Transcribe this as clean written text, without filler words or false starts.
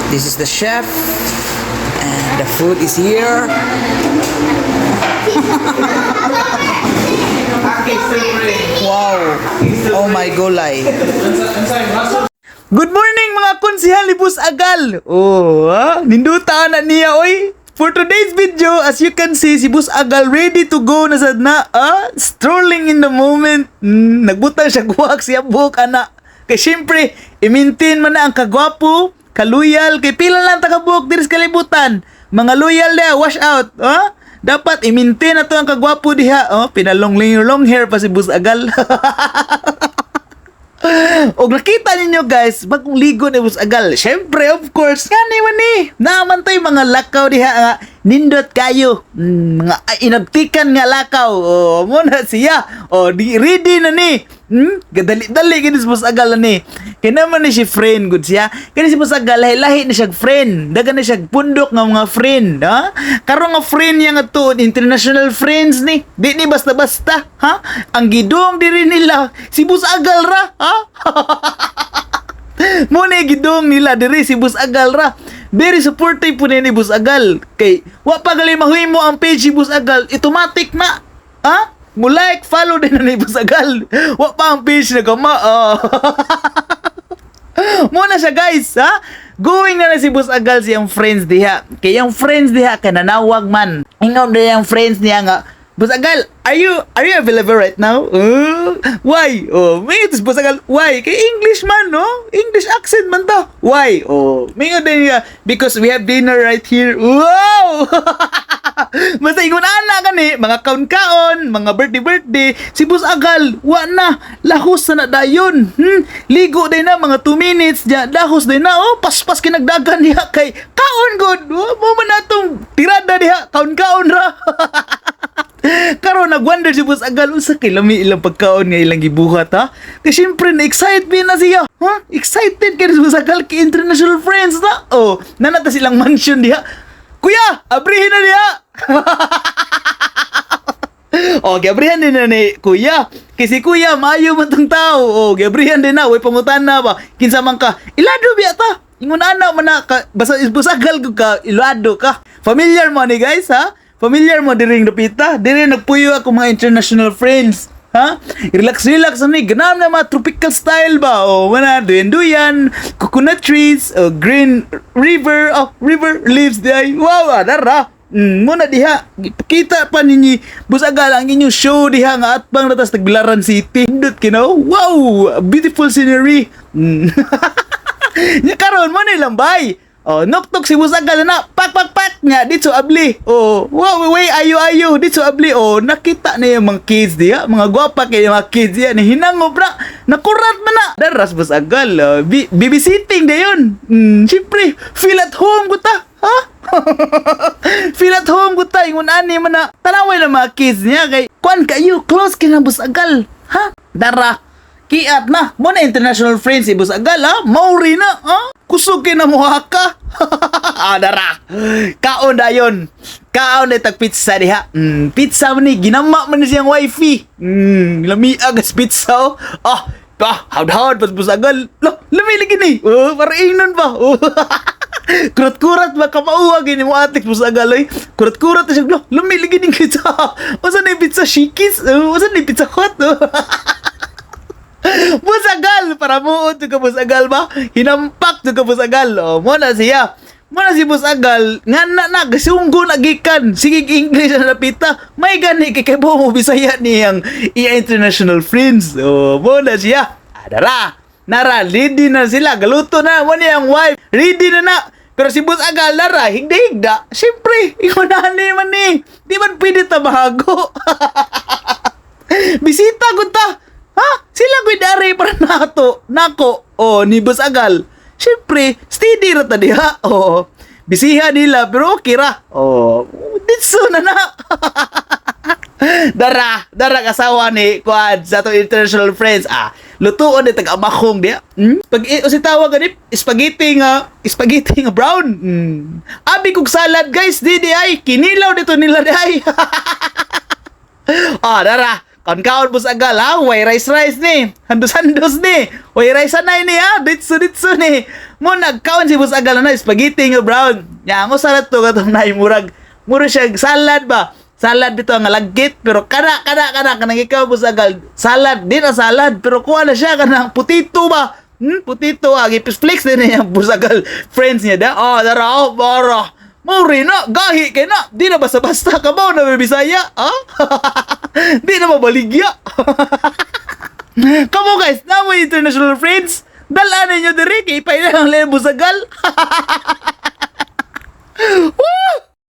This is the chef. And the food is here. Wow. Oh my gulay. Good morning, mga konsihal ni Boss Agal. Oh, ha? Ninduta na niya oy. For today's video, as you can see, si Boss Agal ready to go na sad na, ah? Strolling in the moment. Nagbutang siya wax siya buhok ana. Kay syempre, i-maintain man na ang kagwapo, kaluyal, kay pila lang ta kabuok diri sa kalibutan. Mga loyal diha, wash out, ha? Dapat i-maintain na to ang kagwapo diha, oh, pinalong long hair pa si Boss Agal. Og nakita ninyo, guys, bagong ligo ni Boss Agal. Syempre, of course, nga ni man ni. Naaman tay mga lakaw diha nga nindot kayo. Mga inabtikan nga lakaw. Oh, mo na siya. Oh, di ready na ni. Gadali-dali kini si Boss Agal na ni. Kay naman ni si friend good siya. Kini si Boss Agal lahi-lahi na siya friend. Dagan na siya pundok nga mga friend, ha? Karon nga friend niya nga tuod international friends ni. Di ni basta-basta, ha? Ang gidong diri nila si Boss Agal ra, ha? Mo na gidong nila diri si Boss Agal ra. Very supportive po ni Boss Agal. Kay wa pa gali mahimo ang page si Boss Agal, automatic na. Ha? Mo like, follow din na ni Boss Agal. Wa pa ang page na gama. Oh. Mo na siya, guys, ha? Going na na si Boss Agal siyang friends diha. Kay yung friends diha kay nanawag man. Ingon na yung friends niya nga, "Boss Agal, are you available right now?" Why? Oh, may ito si Boss Agal, "Why?" Kay English man, no? English accent man to. "Why?" Oh, may din niya, "Because we have dinner right here." Wow! Basta ingon ana gani, mga kaon-kaon, mga birthday-birthday, si Boss Agal, wa na, lahos na na dayon. Ligo din na, mga 2 minutes, diya, lahos din na, oh, paspas kinagdagan diha kay kaon good. Oh, mo man natong tirada diha, kaon-kaon ra. Karon nagwonder si Boss Agal unsa kay lami ilang pagkaon nga ilang gibuhat, ha. Kay syempre na excited na siya. Ha? Excited kay si Boss Agal kay international friends na. Oh, nanata silang mansion diha. "Kuya, abrihin na diha." Oh, giabrihan din na ni Kuya. Kay si Kuya maayo man tong tao. Oh, giabrihan din na, way pangutan na ba. "Kinsa man ka?" "Ilado biya ta." Ingon ana man na ka, basta Boss Agal gud ka, ilado ka. Familiar mo ni, guys, ha? Familiar mo diri dapita. Diri nagpuyo ako mga international friends. Ha? Relax relax ani, ganam na mga tropical style ba? Oh, wala duyan-duyan, coconut trees, oh, green river, oh, river leaves di ay. Wow, ah, dara. Muna diha, kita pa ninyo Boss Agal ang inyong show diha nga atbang natas Tagbilaran City. Hindot kinaw. Wow, beautiful scenery. Nya karon mo ni lambay. Oh, noktok si Boss Agal na, pak pak pak nga dito abli. Oh, wow, way ayo ayo dito abli. Oh, nakita na yung mga kids diha, mga gwapa kay mga kids diha ni hinangop na. Nakurat man na. Daras Boss Agal, oh, babysitting dayon. Syempre, feel at home ko ta. Ha? Feel at home ko ta, ingon ani man na. Tanaway na mga kids niya kay kuan kayo close kay na Boss Agal. Ha? Dara. Kiat na. Mo na international friends si Boss Agal, ha? Mauri na, ha? Kusog kay na muha ka. Ah, dara. Kaon dayon. Kaon na tag pizza diha. Pizza man ni ginama man ni siyang wifey. Lami agas pizza, oh. Ah, pa, hawd-hawd pas Boss Agal. Lo, lami lagi ni. Oh, para ingnon ba? Oh. Kurat-kurat ba kamauwa gini mo atik Boss Agal oy. Kurat-kurat siya, lo, lami lagi ning pizza. Unsa ni pizza shikis? Oh, unsa ni Pizza Hut? Oh. Boss Agal, para muot ka Boss Agal ba? Hinampak ka Boss Agal. Oh, mo na siya. Mo na si Boss Agal, nga na na gasunggo na gikan. Sige English na napita. May gani kay kay mo Bisaya niyang iya international friends. Oh, mo na siya. Adara. Nara, ready na sila. Galuto na. Mo niyang wife. Ready na na. Pero si Boss Agal, nara, higda-higda. Siyempre, ikaw na ni man ni. Di man pwede ta mahago. Bisita gud ta. Ha? Sila ko'y dari para nato. Nako. Oh, ni Boss Agal. Siyempre, steady ra ta diha. Oh. Bisiha nila pero okay ra. Oh, ditso na na. Dara, dara kasawa ni kuan sa atong international friends. Ah, lutuon ni tag amakong diha. Pag o si tawag gani spaghetti nga brown. Abi kog salad, guys, di di ay kinilaw dito nila di ay. Ah, dara. Kaon-kaon, busagal, ha? Way rice-rice ni. Handos-handos ni. Way rice anay ni, ha? Ditso-ditso ni. Mo nagkaon si busagal na spaghetti nga brown. Nya ang usa to katong naay murag mura siya salad ba? Salad bitaw nga lagkit, pero kana kana kana kanang ikaw, busagal, salad di na salad, pero kuha na siya kanang putito ba? Putito ah, gipis-flex din niya busagal friends niya da. Oh, dara oh, bara. Mauri na, gahi kay na. Di na basta-basta ka ba na Bisaya, ha? Di na mabaligya. Kamo guys, na mo international friends, dala ninyo diri kay pa lang le busagal.